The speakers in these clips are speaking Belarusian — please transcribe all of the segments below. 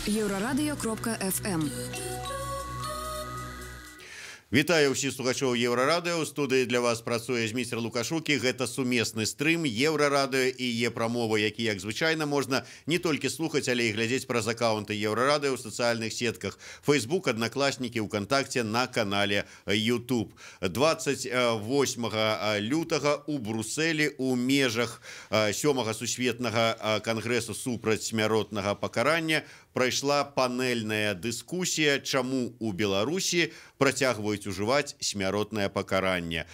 Еўрарадыё.фм. Вітаю ўсіх слухачоў Еўрарадыё. У студыі для вас працуе Зміцер Лукашук. І гэта сумесны стрым Еўрарадыё і Е-прамова, які, як звычайна, можна не толькі слухаць, але і глядзець праз аккаунты Еўрарадыё ў сацыяльных сетках Facebook, Аднакласнікі, УКантакце, на канале YouTube. 28 лютага у Бруселі у межах сёмага сусветнага кангрэсу супраць смяротнага пакарання прайшла панельная дыскусія: «Чаму у Беларусі працягваюць ужываць смяротнае пакаранне?».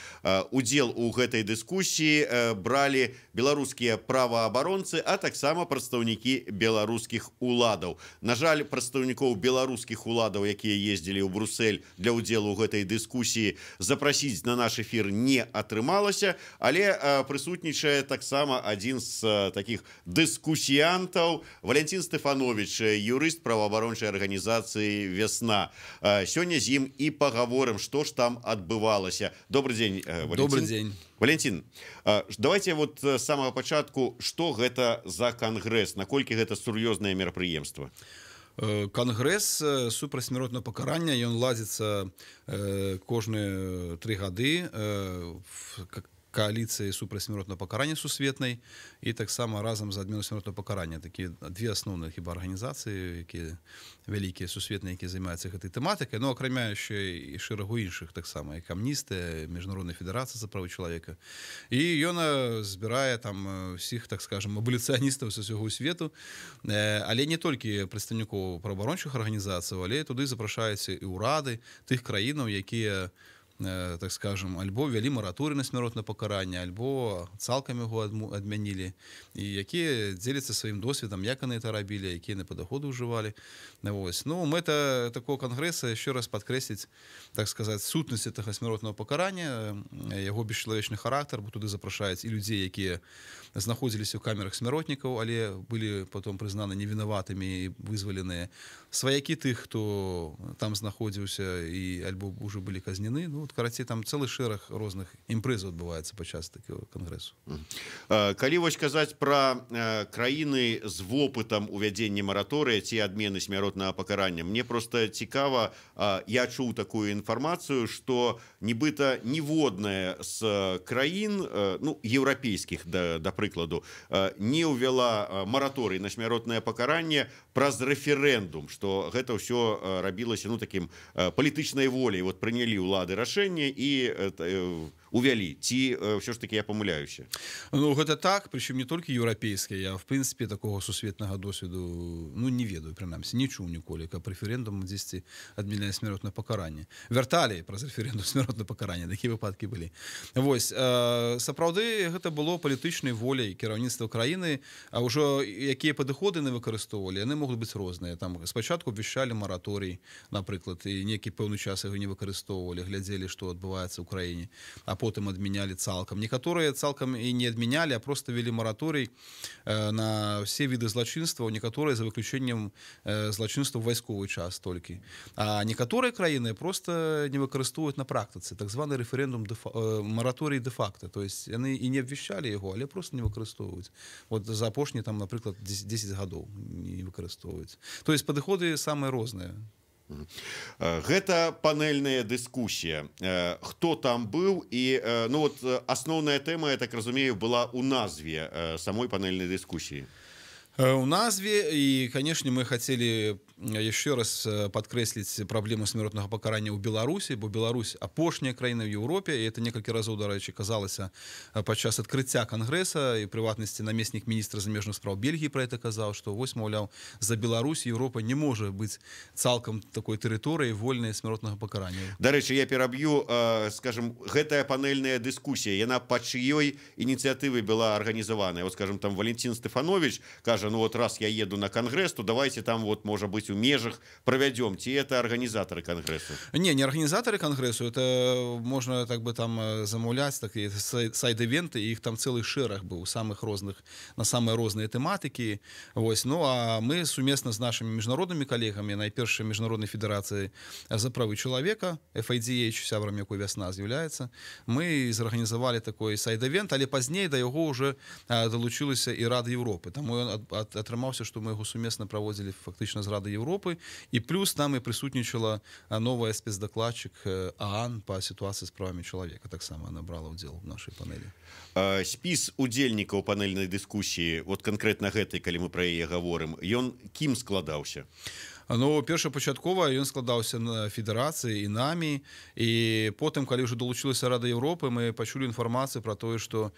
Удзел у гэтай дыскусіі бралі беларускія праваабаронцы, а таксама прадстаўнікі беларускіх уладаў. На жаль, прадстаўнікоў беларускіх уладаў, якія ездзілі ў Брусель для ўдзелу ў гэтай дыскусіі, запрасіць на наш эфір не атрымалася, але прысутнічае таксама адзін з такіх дыскусіянтаў — Валянцін Стэфановіч, юрыст праваабарончай арганізацыі «Вясна». Сёння з ім і пагаворым, што ж там адбывалася. Добры дзень, Валянцін. Добры дзень. Валянцін, давайте вот з самага пачатку, што гэта за кангрэс, наколькі гэта сур'ёзнае мерапрыемства? Кангрэс супраць смяротнага пакарання, ён ладзіцца кожныя 3 гады кааліцыі супраць смяротнага пакарання сусветнай і таксама «Разам за адмену смяротнага пакарання», такія две асноўныя хіба арганізацыі, якія вялікія, сусветныя, якія займаюцца гэтай тэматыкай. Ну, акрамя яшчэ і шэрагу іншых таксама, як Амністыя, Міжнародная федэрацыя за правы чалавека. І ён збірае там усіх, так скажем, абаліцыяністаў з усяго свету, але не толькі прадстаўнікоў праваабарончых арганізацыяў, але туды запрашаюцца і ўрады тых краінаў, якія, так скажем, альбо вялі мараторый на смяротнае пакаранне, альбо цалкам яго адмянілі, і якія дзеляцца сваім досведам, як яны это рабілі, якія яны падыходы ўжывалі. Вось. Ну, мэта такого кангрэса — еще раз падкрэсліць, так сказать, сутнасць этого смяротнага пакарання, яго бесчалавечны характар, бо туды запрашаюць і людзей, якія знаходзіліся ў камерах смяротнікаў, але былі потом прызнаны невінаватымі і вызваленыя, сваякі тых, хто там знаходзіўся і альбо уже былі казнены. Ну, вот, карацей, там цэлы шэраг розных імпрэзаў адбываецца падчас такого кангрэсу. Калі вось казаць пра краіны з вопытам увядзення мараторыя ці адмены смяротнага пакарання, мне просто цікава, я чуў такую інфармацыю, што нібыта ніводная з краін, ну, еўрапейскіх, да прыкладу, не ўвяла мараторый на смяротнае пакаранне праз рэферэндум, што гэта ўсё рабілася, ну, таким палітычнай воляй, вот прынялі ўлады рашэнне і увялі. Ці ўсё ж таки я памыляюся? Ну, гэта так, прычым не толькі еўрапейскія. Я, в прынцыпе, такого сусветнага досведу, ну, не ведаю, прынамсі не чуў ніколі, каб рэферэндум дзесьці адмяняе смяротнае пакаранне, вярталі праз рэферэндум смяротнае пакаранне, такія выпадкі былі. Вось, сапраўды гэта было палітычнай воляй кіраўніцтва краіны, а ўжо якія падыходы яны выкарыстоўвалі, яны могуць быць розныя. Там спачатку абвяшчалі мараторый, напрыклад, і некі пэўны час яго не выкарыстоўвалі, глядзелі, што адбываецца ў краіне, а потым адмянялі цалкам. Некаторыя цалкам і не адмянялі, а просто вялі мараторый на все віды злачынстваў, некаторыя за выключэннем злачынстваў вайсковы час толькі, а некаторыя краіны просто не выкарыстоўваюць на практыцы, так званы рэферэндум, мараторый де-факто, то есть яны і не абвяшчалі яго, але просто не выкарыстоўваюць. Вот за апошні там, напрыклад, 10 гадоў не выкарыстоўваюць. То есть падыходы самыя розныя. Гэта панельная дыскусія, хто там быў? І ну вот, асноўная тэма, я так разумею, была ў назве самой панельнай дыскусіі. У назве, і, конечно, мы хацелі яшчэ раз падкрэсліць праблему смяротнага пакарання ў Беларусі, бо Беларусь — апошняя краіна ў Еўропе, і это некалькі разоў, дарэчы, казалася падчас адкрыцця кангрэса, і прыватнасці намеснік міністра замежных спраў Бельгіі про это казаў, што вось, маўляў, за Беларусь Еўропа не можа быць цалкам такой тэрыторыяй, вольнай смяротнага пакарання. Дарэчы, я пераб'ю, скажем, гэтая панельная дыскусія, яна па чыёй ініцыятывы была арганізаваная? Вот, скажем, там Валянцін Стэфановіч кажа: «Ну вот, раз я еду на кангрэс, то давайте там вот, можа быть, у межах правядзём», ці это арганізатары кангрэсу? Не, не арганізатары кангрэсу, это можна так бы там замаўляць такія сайд-івенты, іх там цэлы шэраг быў самых розных, на самыя розныя тэматыкі. Вось. Ну а мы сумесна з нашымі міжнароднымі калегамі, найперш Міжнароднай федэрацыі за правы чалавека FIDH, сябрам якой «Вясна» з'яўляецца, мы зарганізавалі такой сайд-івент, але пазней да яго уже далучылася і Рада Еўропы. Таму ён атрымаўся, што мы яго сумесна праводзілі фактычна з Рады. Еўропы, і плюс там і прысутнічала новая спецдакладчык ААН по сітуацыі з правамі чалавека, таксама она брала удзел в нашай панелі. Спіс удзельнікаў панельнай дыскусіі, вот канкрэтна гэтай, калі мы пра яе гаворым, ён кім складаўся? Ну, першапачаткова ён складаўся на федэрацыі і намі, і потым, калі ўжо далучылася Рада Еўропы, мы пачулі інфармацыю пра тое, што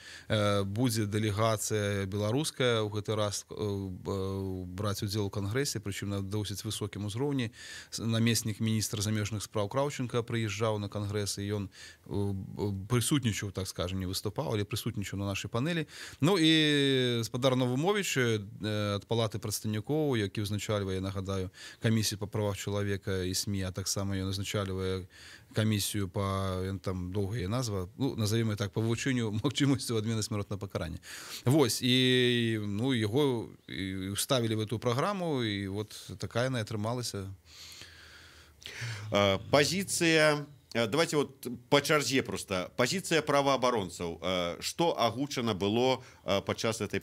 будзе дэлегацыя беларуская ў гэты раз браць удзел у кангрэсе, прычым на досыць высокім узроўні. Намеснік міністра замежных спраў Краўченко прыязджаў на кангрэс, і ён прысутнічаў, так скажем, не выступаў, але прысутнічаў на нашай панелі. Ну і спадар Навумовіч ад палаты прадстаўнікоў, які ўзначальвае, нагадаю, камісію па правах чалавека і СМІ, а таксама ён узначальвае камісію по, ён там доўгая назва, ну, назовем так, по вывучэнню магчымасцю адмены смяротнага пакарання. Вось, і ну, яго уставілі в эту праграму, і вот такая яна атрымалася. Пазіцыя, давайте вот по чарзе просто, пазіцыя праваабаронцаў, что агучана было падчас этой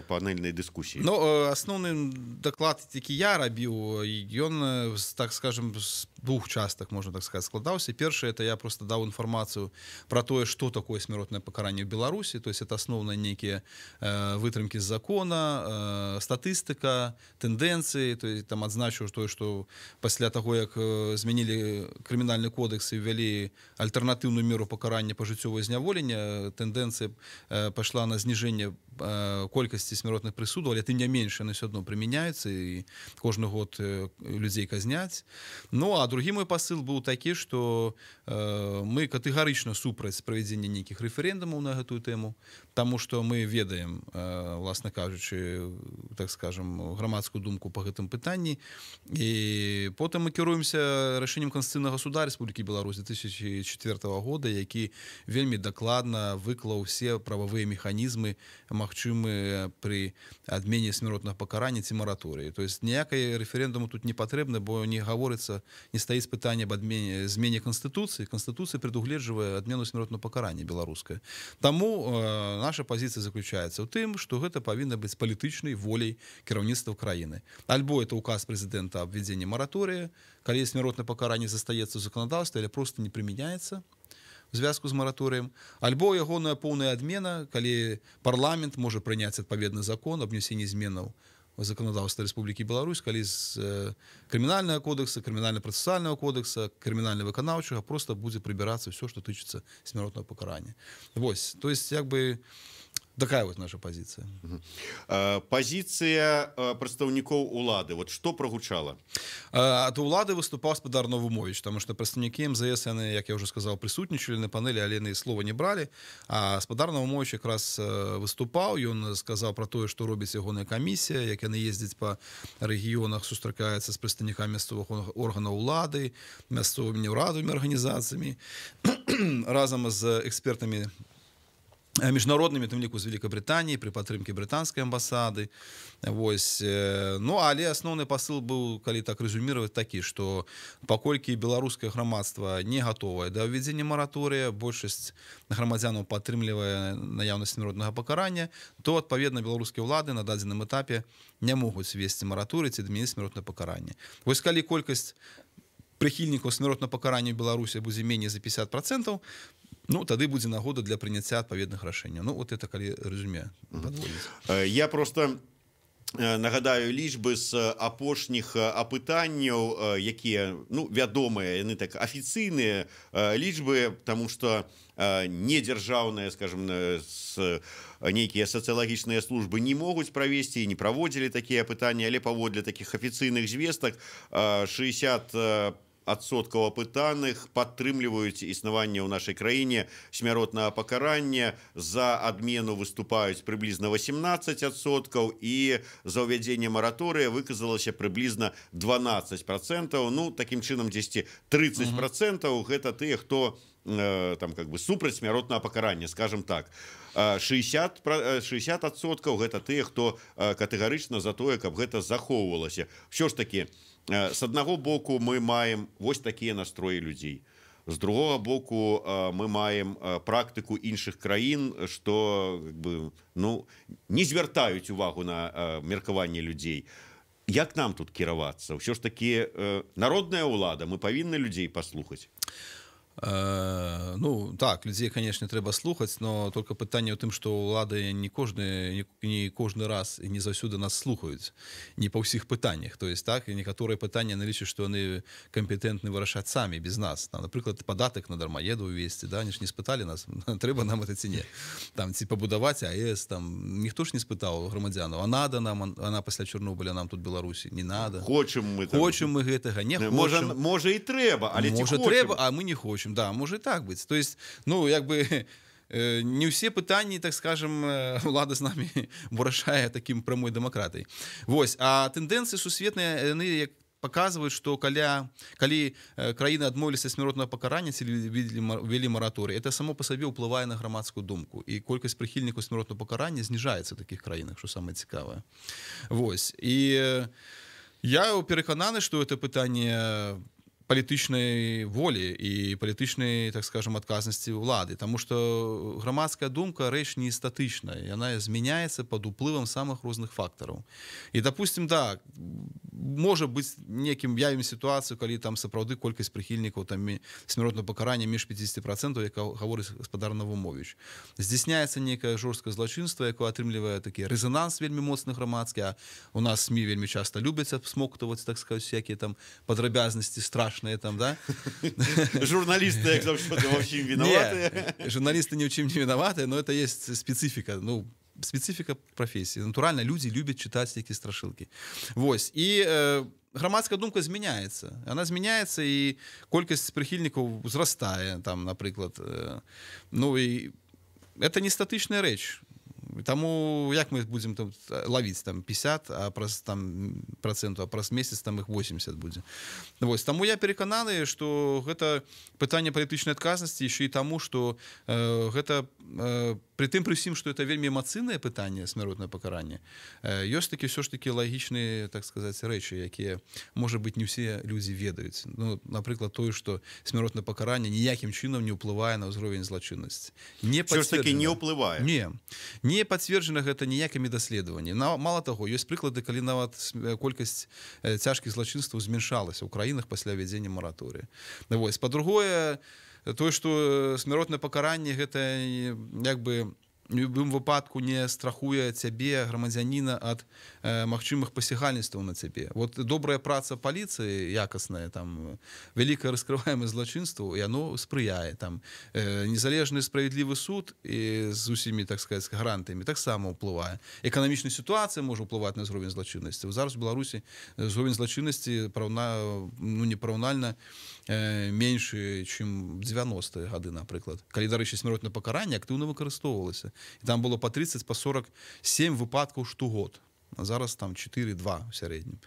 панельнай дыскусіі? Ну, асноўны даклад, які я рабіў, ён, так скажем, з двух частак, можна так сказать, складаўся. Першае, это я просто даў інфармацыю про тое, что такое смяротнае пакаранне ў Беларусі, то есть это асноўныя нейкія вытрымкі з закона, статыстыка, тэндэнцыі, то есть там адзначыў тое, што пасля таго, як змянілі крымінальны кодэкс і ввялі альтэрнатыўную меру пакарання, пажыццёвае зняволенне, тэндэнцыя пайшла на зніжэнне колькасці смяротных прысудаў, але тым не менш яны все адно прымяняюцца, і кожны год людзей казняць. Ну а другі мой пасыл быў такі, што мы катэгарычна супраць правядзення нейкіх рэферэндумаў на гэтую тэму, таму што мы ведаем, уласна кажучы, так скажем, грамадскую думку по гэтым пытанні. І потым мы кіруемся рашэннем Канстытуцыйнага суда Рэспублікі Беларусь 2004 года, які вельмі дакладна выклаў усе прававыя механізмы, магчымыя пры адмене смяротнага пакарання ці мараторыі. То есть ніякай рэферэндуму тут не патрэбна, бо не гаворыцца, не стаіць пытанне аб адмене, змене канстытуцыі. Канстытуцыя прадугледжвае адмену смяротнага пакарання беларуская. Таму наша пазіцыя заключаецца ў тым, што гэта павінна быць палітычнай воляй кіраўніцтва краіны. Альбо это указ прэзідэнта аб введзенні мараторыя, калі смяротнае пакаранне застаецца ў заканадаўстве, але просто не прымяняецца в звязку з мараторыем, альбо ягоная поўная адмена, калі парламент можа прыняць адпаведны закон аб внесенні зменаў у заканадаўства Рэспублікі Беларусь, калі з крымінальнага кодэкса, крымінальна-працэсуальнага кодэкса, крымінальна-выканаўчага просто будзе прыбірацца ўсё, што тычыцца смяротнага пакарання. Вось, то есть як бы такая вот наша пазіцыя. Пазіцыя прадстаўнікоў улады, вот что прогучала? Ад улады выступаў спадар Навумовіч, потому что прадстаўнікі МЗС, яны, як я уже сказал, прысутнічалі на панелі, але яны слова не бралі. А спадар Навумовіч якраз выступаў, ён сказаў про тое, што робіць ягоная камісія, як яны ездзяць па рэгіёнах, сустракаюцца з прадстаўнікамі мясцовых органаў улады, мясцовымі неўрадавымі арганізацыямі, разам з экспертамі міжнароднымі, тым ліку з Великабрытаніі, пры падтрымкі брытанскай амбасады. Вось. Ну, але асноўны пасыл быў, калі так рэзюмировать, такі, што паколькі беларускае грамадства не гатовае да ўвядзення мараторыя, большасць грамадзянаў падтрымлівае наяўнасць смяротнага пакарання, то адпаведна беларускія ўлады на дадзеным этапе не могуць весці мараторый ці адмяніць смяротнае пакаранне. Вось калі колькасць прыхільнікаў смяротнага пакарання ў Беларусі будзе меней за 50%, ну, тады будзе нагода для прыняцця адпаведных рашэнняў. Ну, вот это калі рэзюме падводзіць. Я просто нагадаю лічбы з апошніх апытанняў, якія, ну, вядомыя, яны так афіцыйныя лічбы, потому что недзяржаўныя, скажем, с нейкія сацыялагічныя службы не могуць правесці і не праводзілі такія апытанні, але паводле такіх афіцыйных звестак 60% апытаных падтрымліваюць існаванне ў нашай краіне смяротнага пакарання, за адмену выступаюць прыблізна 18%, і за ўвядзенне мараторыя выказалася прыблізна 12%. Ну, такім чынам, дзесьці 30% гэта тыя, хто там как бы супраць смяротнага пакарання, скажем так. 60% гэта тыя, хто катэгарычна за тое, каб гэта захоўвалася. Ўсё ж таки, с аднаго боку, мы маем вось такія настроі людзей. З другого боку, мы маем практыку іншых краін, что как бы, ну, не звяртаюць увагу на меркаванне людзей. Як нам тут кіравацца? Ўсё ж такі народная ўлада, мы павінны людзей паслухаць. Ну так, людзей, конечно, трэба слухаць, но только пытанне ў тым, што ўлады не кожны раз і не заўсёды нас слухаюць, не па ўсіх пытаннях. То есть так, і некаторыя пытанні яны лічаць, што яны кампетэнтны вырашаць самі без нас. Там, напрыклад, падатак на дармаеду ўвесці, да, они ж не спыталі нас, трэба нам это ці не. Там ці пабудаваць АЭС, там ніхто ж не спытаў грамадзянаў, а надо нам, она пасля Чарнобыля нам тут Беларусі, не надо. Хочам мы там. Хочам мы гэтага, не хочам. Можа і трэба, але ці можа хочам? Трэба, а мы не хочам. Да, может и так быть. То есть, ну, як бы, не все пытанні, так скажем, улада з нами вырашае таким прямой дэмакратыяй. Вось, а тэндэнцыі сусветныя, яны як показывают, что калі краіны адмовіліся смяротнага пакарання ці ввели мараторый, это само по сабе ўплывае на грамадскую думку. І колькасць прыхільнікаў смяротнага пакарання зніжаецца ў такіх краінах, што самае цікавае. Вось. І я перакананы, што это пытанне палітычнай волі і палітычнай, так скажем, адказнасці ўлады, таму што грамадская думка рэч не статычная, яна змяняецца пад уплывам самых розных фактараў. І, допустим, да, можа быць некім явім сітуацыю, калі там сапраўды колькасць прыхільнікаў там смяротнага пакарання менш 50%, як гаворыць гаспадар Навумовіч. Здзяйсняецца некае жорсткае злачынства, якое атрымлівае такі рэзананс вельмі моцны грамадскі, а у нас СМІ вельмі часта любяць абсмоктаваць, так сказать, всякие там падрабязнасці страшные там, да? Журналисты, як заўсёды, во всем виноваты. Не, журналисты ни в чем не виноваты, но это есть специфика, ну, специфика профессии. Натурально люди любят читать всякие страшилки. Вось. И грамадская думка змяняецца. Она змяняецца, і колькасць прыхільнікаў узрастае, там, напрыклад. Ну, і это не статычная рэч. Таму як мы будзем там лавіць там 50, а праз там працэнту, а праз месяц там іх 80 будзе. Вось, таму я перакананы, што гэта пытанне палітычнай адказнасці яшчэ і таму, што гэта пры тым пры ўсім, што это вельмі эмацыйнае пытанне смяротнае пакаранне, ёсць такі ўсё ж такі лагічныя, так сказаць, рэчы, якія, можа быць, не ўсе людзі ведаюць. Ну, напрыклад, тое, што смяротнае пакаранне ніякім чынам не ўплывае на ўзровень злачыннасці. Не ўсё ж такі не ўплывае. Не. Не пацверджана гэта ніякімі даследаваннямі. Мала таго, ёсць прыклады, калі нават колькасць цяжкіх злачынстваў змяншалася ў краінах пасля ўвядзення мараторыя. Вось. Па-другое, тое, што смяротнае пакаранне гэта як бы в любым выпадку не страхуе цябе, грамадзяніна, ад магчымых пасягальніцтваў на цябе. Вот добрая праца паліцыі, якасная, там, вялікае раскрываемае злачынства, і яно спрыяе. Там, незалежны справядлівы суд і з усімі, так сказать, гарантыямі таксама ўплывае. Эканамічная сітуацыя можа ўплываць на ўзровень злачыннасці. Зараз у Беларусі ўзровень злачыннасці ну, непараўнальна меншы, чым 90-е гады, напрыклад. Калі, дарэчы, смяротнае пакаранне актыўна выкарыстоўвалася. І там было по 30, по 47 выпадкаў штогод. А зараз там 4-2 в сярэднім.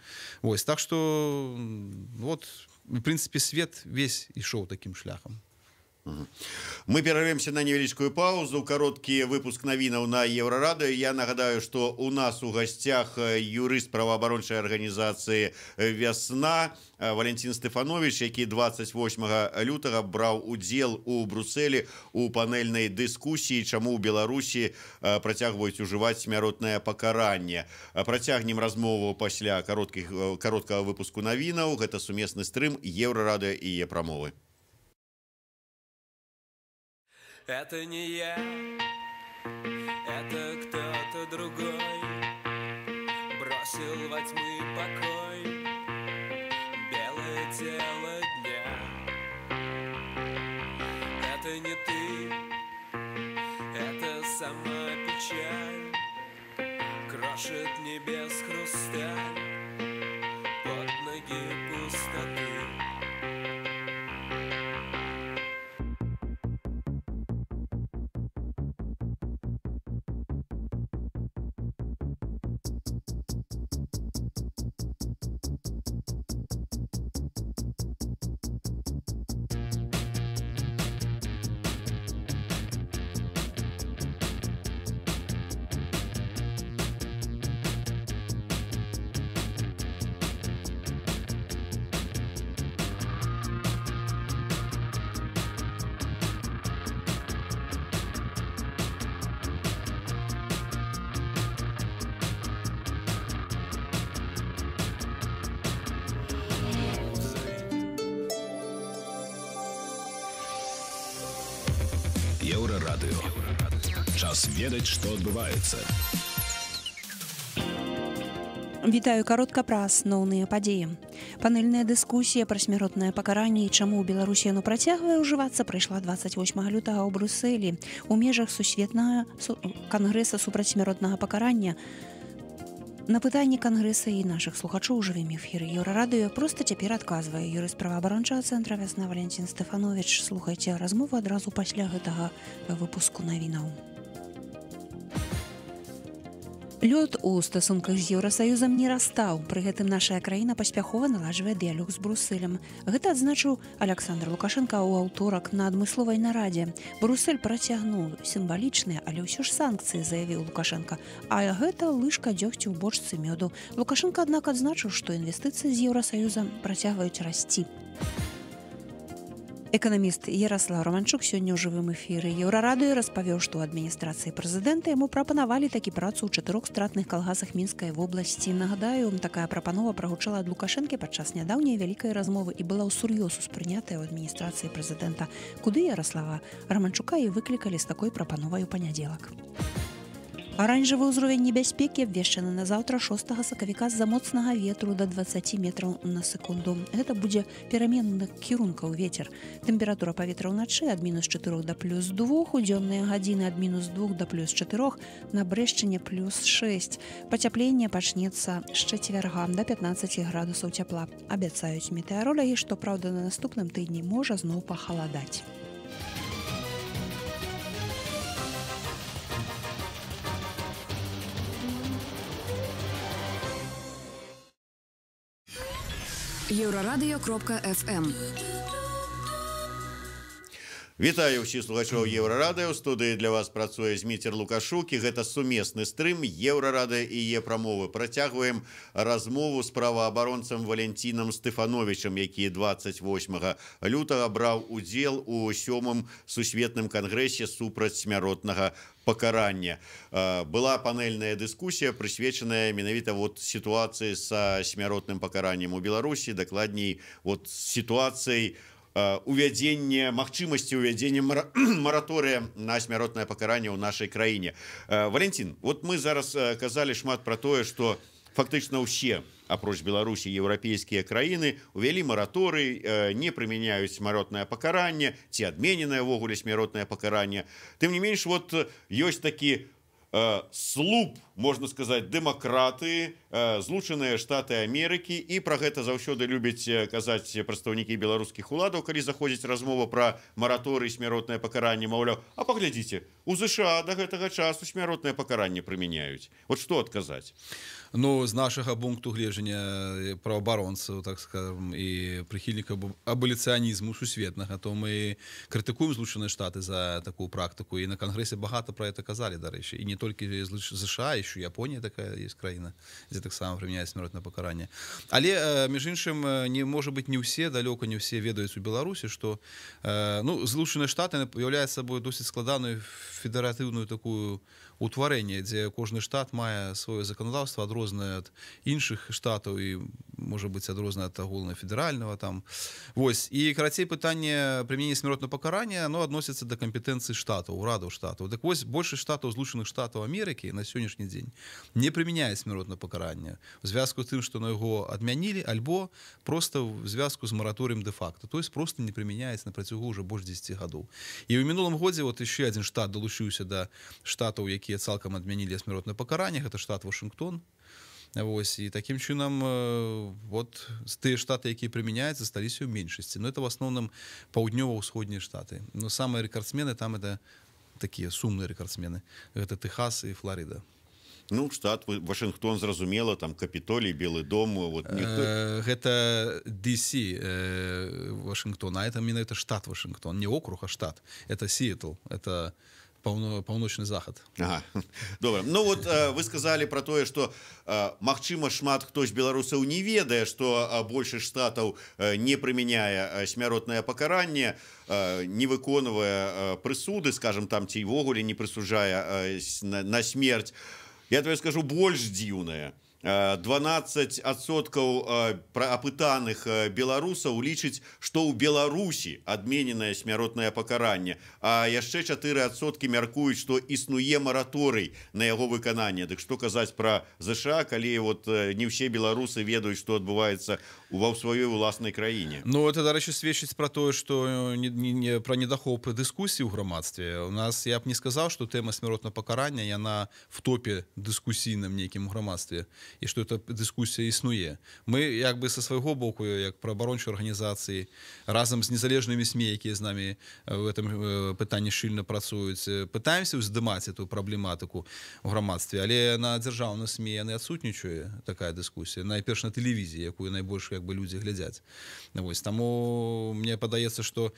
Вось, так што, вот, в прынцыпе, свет весь ішоў такім шляхам. Мы перарвемся на невялічкую паузу, кароткі выпуск навінаў на Еўрарадыё. Я нагадаю, што у нас у гасцях юрыст праваабарончай арганізацыі «Вясна» Валентин Стэфановіч, які 28 лютага браў удзел у Брусселі у панельнай дыскусіі, чаму ў Беларусі працягваюць ужываць смяротнае пакаранне. Працягнем размову пасля кароткага выпуску навінаў. Гэта сумесны стрым Еўрарадыё і Е-прамовы. Это не я, это кто-то другой бросил во тьмы покой белое тело дня. Это не ты, это сама печаль крошит небес хрусталь под ноги пустоты. Еўрарадыё. Час ведаць, што адбываецца. Вітаю, каротка пра асноўныя падзеі. Панельная дыскусія пра смяротнае пакаранне і чаму ў Беларусі яно працягвае ўжывацца прайшла 28 лютага ў Брусэлі у межах сусветнага кангрэса супраць смяротнага пакарання. На пытанні кангрэса і нашых слухачоў у жывым эфіры Еўрарадыё проста цяпер адказвае юрыст праваабарончага цэнтра «Вясна» Валянцін Стэфановіч. Слухайце размову адразу пасля гэтага выпуску навінаў. Лёд у стасунках з Еўрасаюзам не растаў. Пры гэтым нашая краіна паспяхова наладжвае дыялог з Брусэлем. Гэта адзначыў Аляксандр Лукашэнка ў аўторак на адмысловай нарадзе. Брусэль працягнуў сімвалічныя, але ўсё ж санкцыі, заявіў Лукашэнка. А гэта лыжка дзёгцю ў бочцы мёду. Лукашэнка, аднак, адзначыў, што інвестыцыі з Еўрасаюзам працягваюць расці. Эканаміст Яраслаў Раманчук сёння ў жывым эфіры Еўрарадыё распавёў, што ў адміністрацыі прэзідэнта яму прапанавалі такі працу ў 4 стратных калгасах Мінскай вобласці. Нагадаю, такая прапанова прагучала ад Лукашэнкі падчас нядаўняй вялікай размовы і была ўсур'ёз успрынятая ў адміністрацыі прэзідэнта, куды Яраслава Раманчука і выклікалі з такой прапановай у панядзелак. Аранжавы ўзровень небяспекі абвешчаны на заўтра 6 сакавіка з-за моцнага ветру да 20 метраў на секунду. Гэта будзе пераменных кірункаў ветер. Тэмпература паветра ўначы ад -4 да +2, у дзённыя гадзіны ад -2 да +4, на Брэшчыне +6. Пацяпленне пачнецца з чацвярга да 15 градусаў цяпла. Абяцаюць метэаролагі, што, праўда, на наступным тыдні можа зноў пахаладаць. Еўрарадыё.фм. Вітаю ўсіх слухачоў Еўрарадыё. У студыі для вас працуе Зміцер Лукашук, і гэта сумесны стрым Еўрарадыё і Е-прамовы. Працягваем размову з праваабаронцам Валянцінам Стэфановічам, які 28 лютага браў удзел у 7-м сусветным кангрэсе супраць смяротнага пакарання. Была панельная дыскусія, прысвечаная менавіта вот сітуацыі са смяротным пакараннем у Беларусі, дакладней вот сітуацыяй увядзення, магчымасці увядзення мараторыя на смяротнае пакаранне ў нашай краіне. Валянцін, вот мы зараз казалі шмат пра тое, што фактычна ўсе, апроч Беларусі, еўрапейскія краіны увялі мараторый, не прымяняюць смяротнае пакаранне ці адмененае ўвогуле смяротнае пакаранне. Тым не менш, вот ёсць такі слуп, можна сказаць, дэмакраты, Злучаныя Штаты Амерыкі, і пра гэта заўсёды любяць казаць прадстаўнікі беларускіх уладаў, калі заходзіць размова пра мараторый, смяротнае пакаранне, маўляў, а паглядзіце, у ЗША да гэтага часу смяротнае пакаранне прымяняюць. Вот што адказаць? Ну, з нашага пункту гледжання праваабаронцаў, так скажем, і прыхільнікаў абаліцыянізму сусветнага, то мы крытыкуем Злучаныя Штаты за такую практыку, і на кангрэсе багата пра это казалі, дарэчы, і не толькі ЗША, еще Япония такая есть краіна, дзе таксама прымяняюць смяротнае пакаранне. Але, між іншым, не можа быць, не ўсе, далёка не ўсе ведаюць у Беларусі, што ну, Злучаныя Штаты уяўляюць сабой досыць складаную федэратыўную такую утварэнне, дзе кожны штат мае сваё заканадаўства, адрознае ад іншых штатаў і, можа быць, адрознае ад агульнафедэральнага там. Вось. І, карацей, пытанне прымянення смяротнага пакарання, оно адносіцца да кампетэнцыі штатаў, урадаў штатаў. Так вось, большасць штатаў Злучаных Штатаў Амерыкі на сённяшні дзень не прымяняе смяротнае пакаранне у звязку з тым, што на яго адмянілі, альбо проста ў звязку з мараторыем дэ-факта. То есть просто не прымяняецца на працягу ўжо больш 10 гадоў. І ў мінулым годзе вот яшчэ адзін штат далучыўся да штатаў, якія цалкам адмянілі смяротнае пакаранне, гэта штат Вашынгтон. Вось, і такім чынам вот тыя штаты, якія прымяняюць, засталіся ў меншасці. Но это в асноўным паўднёва-ўсходнія штаты. Но самыя рэкардсмены там это такія сумныя рэкардсмены. Гэта Тэхас і Флорыда. Ну, штат Вашынгтон, зразумела, там Капітолій, Белы дом. Вот ніхто... Гэта DC Вашынгтон, а это менавіта штат Вашынгтон, не округ, а штат. Это Сіэтл, это паўночны захад. Ага. Добра. Ну вот вы сказали про тое, что магчыма, шмат хто з беларусаў не ведае, што большасць штатаў не прымяняе смяротнае пакаранне, не выконвае прысуды, скажем там, ці ўвогуле не прысуджае на смерць. Я тебе скажу, больш дзіўнае. 12% пра апытаных беларусаў лічыць, што ў Беларусі адмененае смяротнае пакаранне, а яшчэ 4% мяркуюць, што існуе мараторый на яго выкананне. Дык што казаць пра ЗША, калі вот не ўсе беларусы ведаюць, што адбываецца ва сваёй уласнай краіне? Ну, это, дарэчы, сведчыць пра тое, што не пра недахоп дыскусіі ў грамадстве. У нас, я б не сказаў, што тэма смяротнага пакарання, яна в топе дыскусійным нейкім грамадстве і што эта дыскусія існуе. Мы як бы са свайго боку, як праабарончай арганізацыі, разам з незалежнымі СМІ, якія з намі в этом пытанні шчыльна працуюць, пытаемся ўздымаць эту праблематыку ў грамадстве, але на дзяржаўных СМІ яны адсутнічае такая дыскусія, найперш на тэлевізіі, якую найбольш як бы людзі глядзяць. Вось таму мне падаецца, што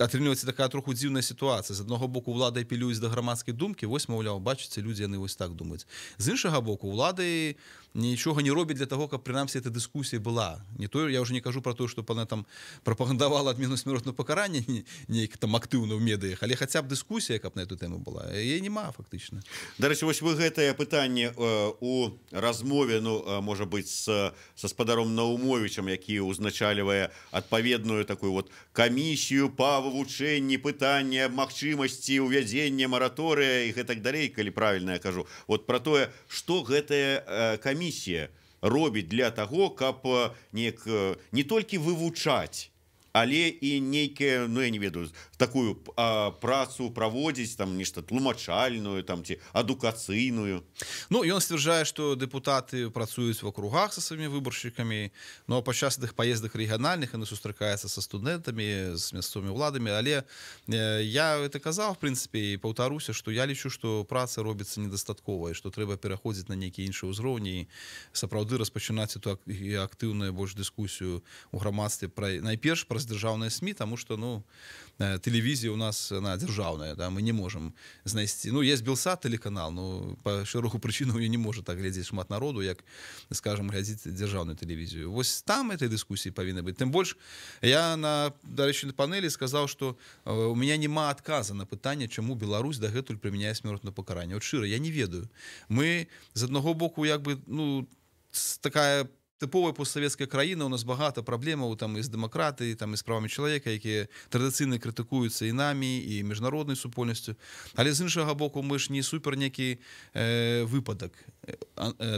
атрымліваецца такая троху дзіўная сітуацыя: з аднаго боку, улады апелююць да грамадскай думкі, вось, маўляў, бачыце, людзі, яны вось так думаюць, з іншага боку, улады нічога не робяць для того, каб прынамсі эта дыскусія была. Не то, я уже не кажу про то, что она там прапагандавала адмену смяротного пакарання неяк там актыўна ў медыях, але хаця б дыскусія каб на эту тэму была. Яе няма фактычна. Дарэчы, вось вы гэтае пытанне у размове, ну, можа быць, са спадаром Наумовічам, які ўзначальвае адпаведную такую вот камісію па вывучэнні пытання магчымасці ўвядзення мараторыя і гэтак далей, калі правильно я кажу, вот про тое, что гэтая камісія робіць для таго, каб неяк не толькі вывучаць, але і нейкія, ну, я не ведаю, такую працу праводзіць, там нешта тлумачальную там ці адукацыйную? Ну, ён сцвярджае, што дэпутаты працуюць в округах со сваімі выбаршчыкамі, но падчас тых паездах рэгіянальных яны сустракаюцца са студэнтамі, з мясцовымі ўладамі, але я это казаў, в прынцыпе, і паўтаруся, што я лічу, што праца робіцца недастатковая, што трэба пераходзіць на нейкі іншы ўзроўні і сапраўды распачынаць эту актыўную больш дыскусію у грамадстве пра найперш праз дзяржаўныя СМІ, таму што, ну, тэлевізія у нас, она дзяржаўная, да, мы не можем знайсці, ну, есть Белсат тэлеканал, ну, по шэрагу прычынаў не можа так глядзець шмат народу, як, скажем, глядзіць дзяржаўную тэлевізію. Вось там этой дыскусіі павінна быць. Тым больш я на, дарэчы, на панелі сказаў, что у меня няма адказа на пытанне, чаму Беларусь дагэтуль прымяняе смяротнае пакаранне. Вот шчыра, я не ведаю. Мы з аднаго боку як бы, ну, такая тыповая постсавецкая краіна, у нас багата праблемаў там і з дэмакратыяй, там і з правамі чалавека, якія традыцыйна крытыкуюцца і намі, і міжнароднай супольнасцю, але з іншага боку, мы ж не супер некі выпадак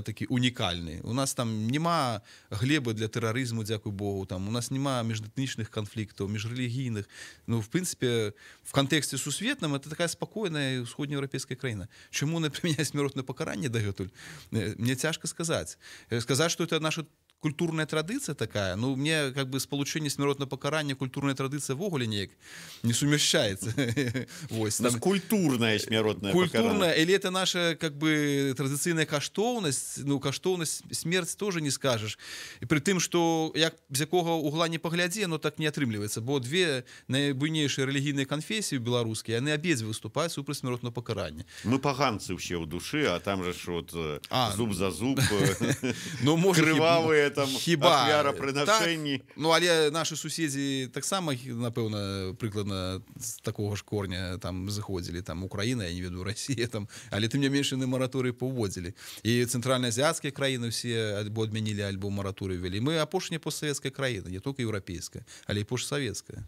такі унікальны. У нас там няма глебы для тэрарызму, дзякуй Богу, там у нас няма міжэтнічных канфліктаў, міжрэлігійных. Ну, в прынцыпе, в кантэксце сусветным это такая спакойная усходнееўрапейская краіна. Чаму не прымяняе смяротнае пакаранне дагэтуль, мне цяжка сказаць. Сказаць, что это наша культурная традыцыя такая, ну, мне как бы спалучэнне смяротнага пакарання, культурная традыцыя увогуле неяк не сумяшчаецца. Вось там культурная смяротная культурная или это наша как бы традыцыйная каштоўнасць. Ну, каштоўнасць, смерць тоже не скажешь, і при тым, что як з якога угла не паглядзі, но так не атрымліваецца, бо две найбуйнейшыя рэлігійныя канфесіі беларускія, яны абедзве выступаюць супраць смяротнага пакарання. Мы паганцы ўсе ў душы, а там же ж вот зуб за зуб, ну, может, крывавыя там хіба ахвярапрынашэнні. Так, ну, але наши суседзі таксама, напэўна, прыкладна з такога ж корня там зыходзілі, там Украіна, я не ведаю, Россия там, але тым не менш яны мараторый паўводзілі, і цэнтральнаазіяцкія краіны все альбо адмянілі, альбо мараторый ввели. Мы апошняя постсавецкая краіна, не только еўрапейская, але і постсавецкая.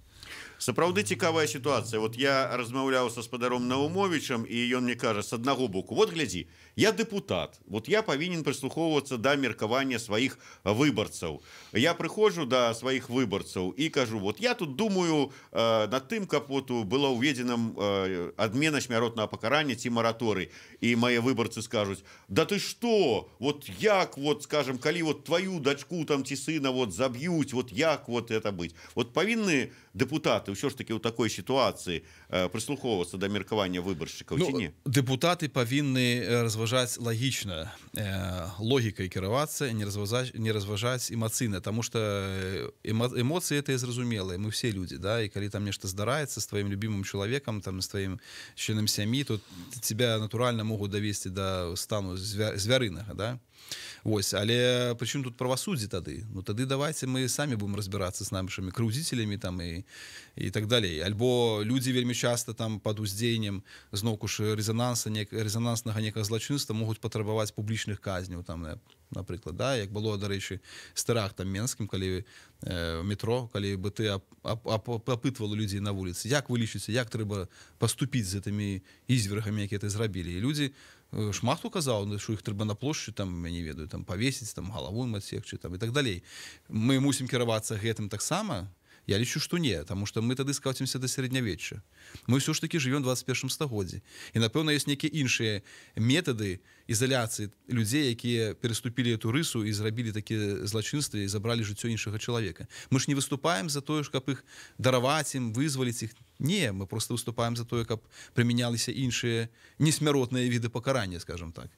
Сапраўды цікавая сітуацыя. Вот я размаўляў са спадаром Наумовічам, і ён мне кажа: с аднаго боку, вот глядзі, я дэпутат, вот я павінен прыслухоўвацца да меркавання сваіх выбарцаў. Я прыходжу да сваіх выбарцаў і кажу: вот я тут думаю над тым, каб вот была ўведзена адмена смяротнага пакарання ці мараторый. І мае выбарцы скажуць: да ты что, вот як вот, скажем, калі вот твою дачку там ці сына вот заб'юць, вот як вот это быть? Вот павінны дэпутаты ўсё ж таки ў такой сітуацыі прыслухоўвацца да меркавання выбаршчыкаў, ну, ці не? Дэпутаты павінны разважаць лагічна, логікай кіравацца, не разважаць эмацыйна, тому что эмоцыі — это зразумелыя, мы все люди, да, і калі там нешта здараецца з твоим любимым чалавекам, там, з твоим членам сям'і, то тебя натуральна могуць давесці да стану звярынага, да. Вось, але прычым тут правасуддзе тады? Ну, тады давайте мы самі будем разбираться с нашими крыўдзіцелямі там і і так далей. Альбо людзі вельмі часта там пад уздзеяннем зноўку ж рэзананса, рэзананснага некага злачынства могуць патрабаваць публічных казняў там, напрыклад, да, як было, дарэчы, з тэрактам менскім, калі метро, калі БТ апытвала людзей на вуліцы: «Як вы лічыце, як трэба паступіць з гэтымі ізвергамі, якія это зрабілі?» І людзі, шмат хто казаў, ну, що іх трэба на плошчы там, я не ведаю, там павесіць, там галаву ім адсекчы там і так далей. Мы мусім кіравацца гэтым таксама? Я лічу, што не, таму што мы тады скацімся да сярэднявечча. Мы ўсё ж таки жывём 21 стагоддзі, і, напэўна, ёсць нейкія іншыя метады ізаляцыі людзей, якія пераступілі эту рысу і зрабілі такія злачынствы і забралі жыццё іншага чалавека. Мы ж не выступаем за тое ж, каб іх дараваць ім, вызваліць іх. Не, мы просто выступаем за тое, каб прымяняліся іншыя несмяротныя віды пакарання, скажем так.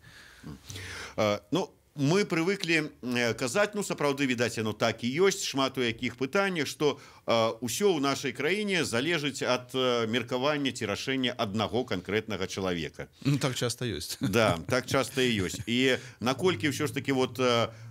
Ну, мы прывыклі казаць, ну, сапраўды, відаць, оно так і ёсць шмат у якіх пытаннях, что ўсё ў нашай краіне залежыць ад меркавання ці рашэння аднаго канкрэтнага чалавека. Ну, так часто ёсць. Да, так часто і ёсць. І наколькі ўсё ж таки вот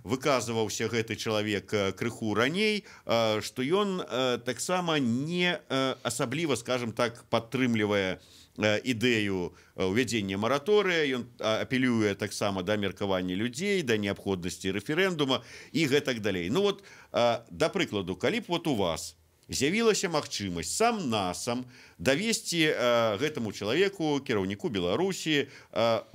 выказываўся гэты чалавек крыху раней, что ён таксама не асабліва, скажем так, падтрымлівае ідэю увядзення мараторыя, ён апелюе таксама да меркавання людзей, да неабходнасці рэферэндума і гэтак далей. Ну вот, да прыкладу, калі б вот у вас з'явілася магчымасць сам насам давесці гэтаму чалавеку, кіраўніку Беларусі,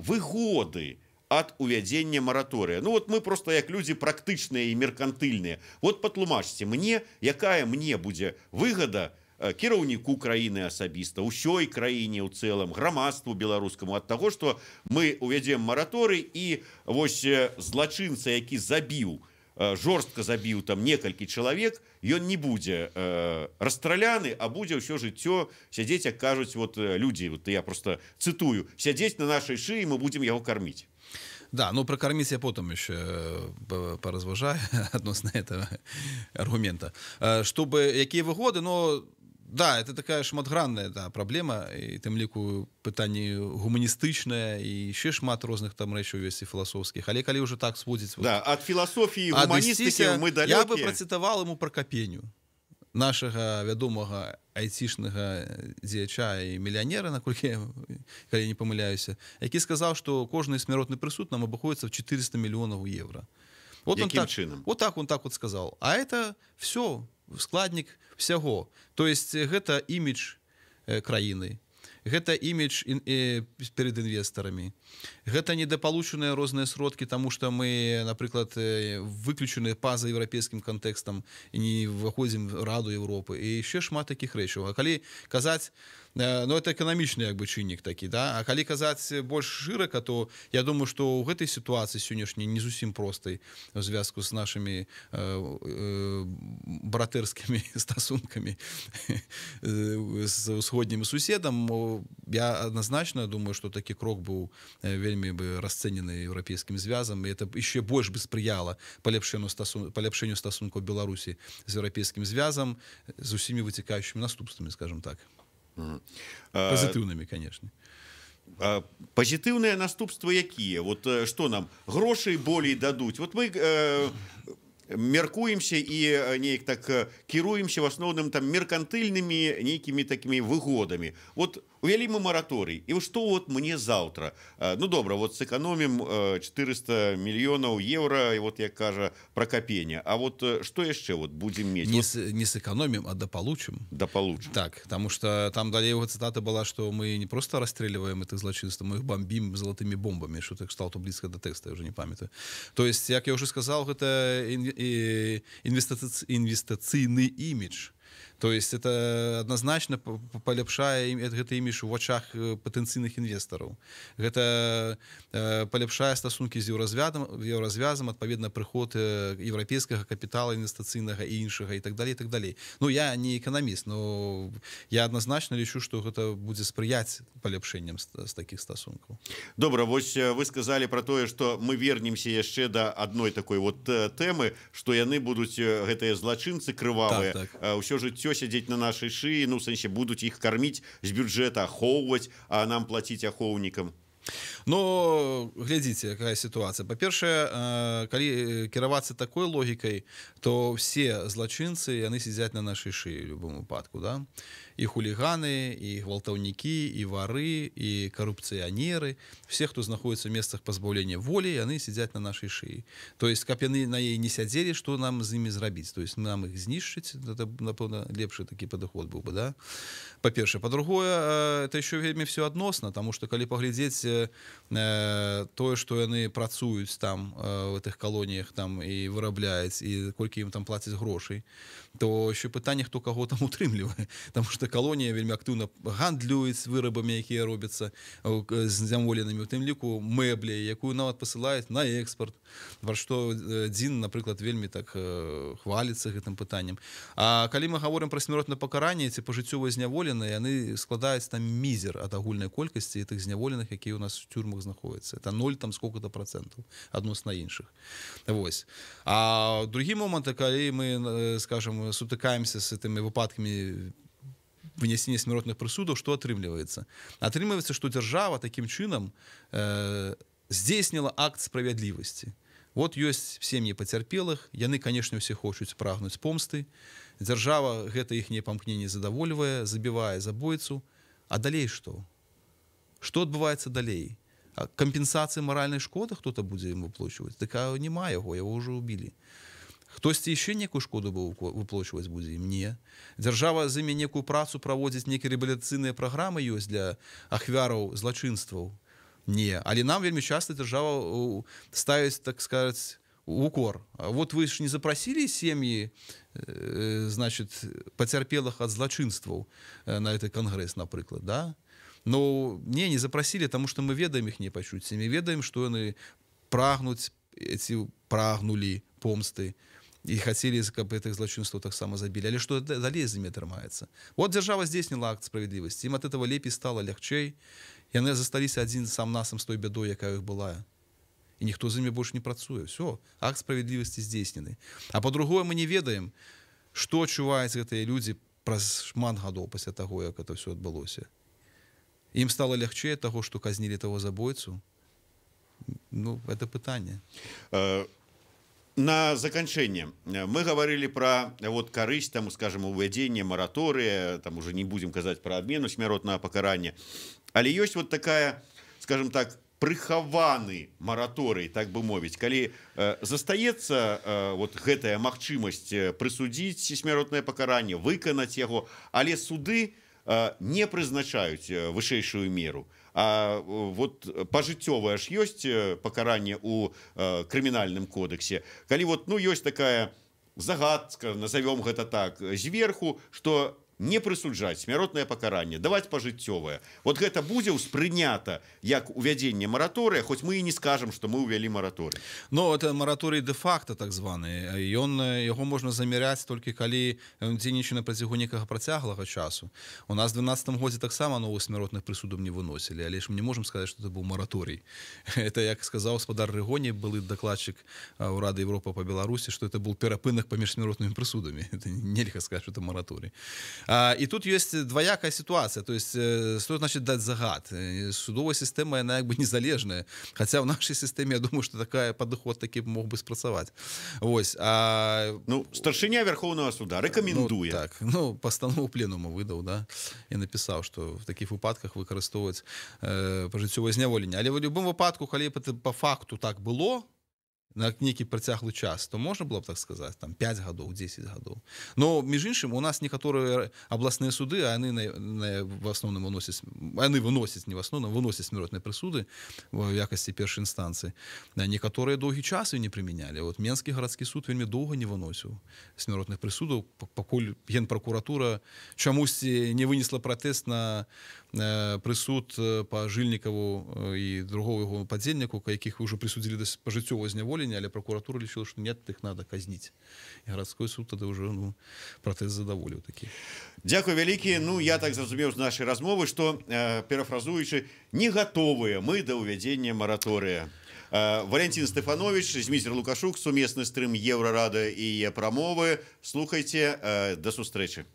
выгоды ад увядзення мараторыя. Ну вот мы просто як людзі практычныя і меркантыльныя. Вот патлумачце мне, якая мне будзе выгада, кіраўніку краіны асабіста, ўсёй краіне ў цэлым, грамадству беларускаму ад таго, што мы увядзем мараторый і вось злачынца, які забіў, жорстка забіў там некалькі чалавек, ён не будзе расстраляны, а будзе ўсё жыццё сядзець, як кажуць вот людзі, вот я просто цытую, сядзець на нашай шыі, мы будзем яго карміць. Да, ну про кормить я потом еще поразважаю относно этого аргумента. Чтобы якія выгоды, но да, это такая шматгранная, да, праблема, і тым ліку пытанні гуманістычныя і яшчэ шмат розных там рэчаў ёсць і філасофскіх. Але калі ўжо так сводзіць вот, да, ад філасофіі, гуманістыкі мы далёкія. Я бы працытаваў ему Пракапеню, нашага вядомага айцішнага дзеяча і мільянера, наколькі я, калі не памыляюся, які сказаў, што кожны смяротны прысуд нам абыходзіцца в 400 мільёнаў евро. Вот он так, чынам? Вот так он так вот сказал. А это все складнік всяго. То есть гэта імідж краіны, гэта імідж перед інвестарамі, гэта недапалучаныя розныя сродкі, таму что мы, напрыклад, выключаны па-за еўрапейскім кантэкстам і не выходзім Раду Европы і яшчэ шмат такіх рэчаў. А калі казаць, ну, это эканамічны як бы чыннік такі, да, а калі казаць больш шырака, то я думаю, что ў гэтай сітуацыі сённяшняй, не зусім простай у звязку з нашымі братэрскімі стасункамі з усходнім суседам, я адназначна думаю, что такі крок быў вельмі бы расцэнены Еўрапейскім звязам, і это еще больш бы спрыяла паляпшэнню стасункаў Беларусі з Еўрапейскім звязам з усімі выцікаючымі наступствамі, скажем так, пазітыўнымі, конечно. Пазітыўныя наступствы якія? Вот что нам, грошай болей дадуць? Вот мы меркуемся і неяк так кіруемся в асноўным там меркантыльнымі нейкімі такімі выгодамі. Вот увялі мы мараторый, і что вот мне заўтра? Ну добра, вот сэканомім 400 мільёнаў евро, і вот, як кажа Пракапеня, а вот что яшчэ вот будем мець? Не, вот... не сэкономим, а дополучим. Дополучим. Так, потому что там далее его цитата была, что мы не просто расстреливаем это злачынства, мы их бомбим золотыми бомбами, что-то кшталту близко до текста, я уже не памятаю. То есть, як я уже сказал, это інвестыцыйны імідж. То есть это однозначно паляпшае гэты імідж у вачах патэнцыйных інвестараў. Гэта паляпшае стасункі з Еўразвязам, адпаведна, прыход еўрапейскага капітала інвестыцыйнага і іншага і так далей, і так далей. Ну, я не эканаміст, но я адназначна лічу, што гэта будзе спрыяць паляпшэнням з такіх стасункаў. Добра, вось вы сказалі про тое, што мы вернемся яшчэ да адной такой вот тэмы, што яны будуць, гэтыя злачынцы крывавыя, так, так, ўсё жыццё сядзець на нашай шыі, ну, сэнсе, будуць іх карміць з бюджэта, ахоўваць, а нам плаціць ахоўнікам. Но глядзіце, якая сітуацыя. Па-першае, калі кіравацца такой логікай, то все злачынцы, яны сядзяць на нашай шыі ў любым выпадку, да? І хуліганы, і гвалтаўнікі, і вары, і карупцыянеры, все, хто знаходзіцца ў месцах пазбаўлення волі, яны сядзяць на нашай шыі. То есть, каб яны на ей не сядзелі, што нам з імі зрабіць? То есть нам іх знішчыць, это, напэўна, лепшы такі падыход быў бы, да? Па-першае. Па-другое, это еще вельмі все адносна, таму што калі паглядзець тое, што яны працуюць там в гэтых калоніях там і вырабляюць, і колькі ім там плацяць грошай, то еще пытанне, хто каго там утрымлівае. Таму што калонія вельмі актыўна гандлююць вырабамі, якія робяцца з зняволенымі, у тым ліку мэбляй, якую нават пасылаюць на экспорт. Пра што Дзін, напрыклад, вельмі так хваліцца гэтым пытаннем. А калі мы гаворым пра смяротнае пакаранне ці пажыццёва зняволеныя, яны складаюць там мізер ад агульнай колькасці тых зняволеных, якія ў нас у тюрмах знаходзяцца. Это 0 там сколько-то процентаў адносна іншых. Вось. А другі момант, калі мы, скажем, сутыкаемся з гэтымі выпадкамі вынясення смяротных прысудаў, што атрымліваецца? Атрымліваецца, што дзяржава такім чынам здзейсніла акт справядлівасці. Вот ёсць сем'і пацярпелых, яны, канешне, усе хочуць, прагнуць помсты. Дзяржава гэта іхняе памкненне задавольвае, забівае забойцу. А далей што? Што адбываецца далей? Кампенсацыі маральнай шкоды хто-то будзе ім выплочваць? Дык а няма яго, яго ўжо ўбілі. Хтосьці яшчэ некую шкоду выплочваць будзе ім? Не. Дзяржава з імі некую працу праводзіць, нейкія рэабілітацыйныя праграмы ёсць для ахвяраў злачынстваў? Не. Але нам вельмі часта дзяржава ставіць, так сказать, укор. Вот вы ж не запрасілі сем'і, значит, пацярпелых ад злачынстваў на гэты кангрэс, напрыклад, да? Но не запрасілі, таму што мы ведаем іхнія пачуцці, мы ведаем, што яны прагнуць, эти прагнулі помсты і хацелі, каб гэтых злачынстваў таксама забілі. Але што далей з імі атрымаецца? Вот дзяржава здзейсніла акт справядлівасці, ім ад этого лепей стала, лягчэй, яны засталіся адзін сам насам з той бядой, якая ў іх была. І ніхто з імі больш не працуе. Всё, акт справядлівасці здзейснены. А па-другое, мы не ведаем, што адчуваюць гэтыя людзі праз шмат гадоў пасля таго, як это всё адбылося. Ім стала лягчэй ад таго, што казнілі таго забойцу? Ну, это пытанне. На заканчэнне, мы гаварылі пра вот карысць там, скажем, увядзення мараторыя, там уже не будем казаць пра адмену смяротнага пакарання, але ёсць вот такая, скажем так, прыхаваны мараторый, так бы мовіць, калі застаецца вот гэтая магчымасць прысудзіць смяротнае пакаранне, выканаць яго, але суды не прызначаюць вышэйшую меру. А вот пажыццёвае ж ёсць пакаранне у крымінальным кодексе. Калі вот, ну, ёсць такая загадка, назовем гэта так, зверху, что не прысуджаць смяротнае пакаранне, даваць пажыццёвае. Вот гэта будзе ўспрынята як увядзенне мараторыя, хоць мы і не скажам, што мы ўвялі мараторый. Но это мараторый де-факто так званы. Ён, яго можна замяряць толькі калі ён дзейнічае на працягу некага працяглага часу. У нас в 12 годзе таксама новых смяротных прысудаў не выносілі, але ж мы не можам сказаць, што это быў мараторый. Это, як сказаў спадар Рыгоні, былы дакладчык Урада Европы по Беларусі, што это был перапынак паміж смяротнымі прысудамі. Это нельга сказаць, што это мараторый. І тут ёсць дваякая сітуацыя, то есть что значит даць загад? Судовая сістэма, яна як бы незалежная, хаця ў нашай сістэме, я думаю, што такая падыход такі мог бы спрацаваць. Вось, Ну, старшыня Верховного суда рэкамендуе. Ну, так, ну, пастанову пленума выдаў, да, і напісаў, што в такіх выпадках выкарыстоўваць пажыццёвае зняволенне. Але ў любым выпадку, калі б по факту так было, на некі працяглы час, то можна было б так сказаць, там 5 гадоў, 10 гадоў. Но, між іншым, у нас некаторыя абласныя суды, а яны в асноўным выносяць, яны выносяць, не в асноўным, выносяць смяротныя прысуды в якасці першай інстанцыі. Да, некаторыя доўгі час і не прымянялі. Вот Менскі гарадскі суд вельмі доўга не выносіў смяротных прысудаў, пакуль генпракуратура чамусьці не вынесла пратэст на прысуд па Жыльнікаву і другого яго падзельніку, якіх ўжо прысудзілі да пажыццёвага зняволення, але пракуратура лічыла, што нет, их надо казнить. І гарадской суд тады ўжо, ну, пратэст задаволіў такі. Дзякуй вялікі. Ну, я так зразумеў з нашай размовы, што, перафразуючы, не гатовыя мы да ўвядзення мараторыя. Валентин Стефанович, Зміцер Лукашук, сумесны стрым Еўрарадыё і Прамовы. Слухайце, да сустрэчы.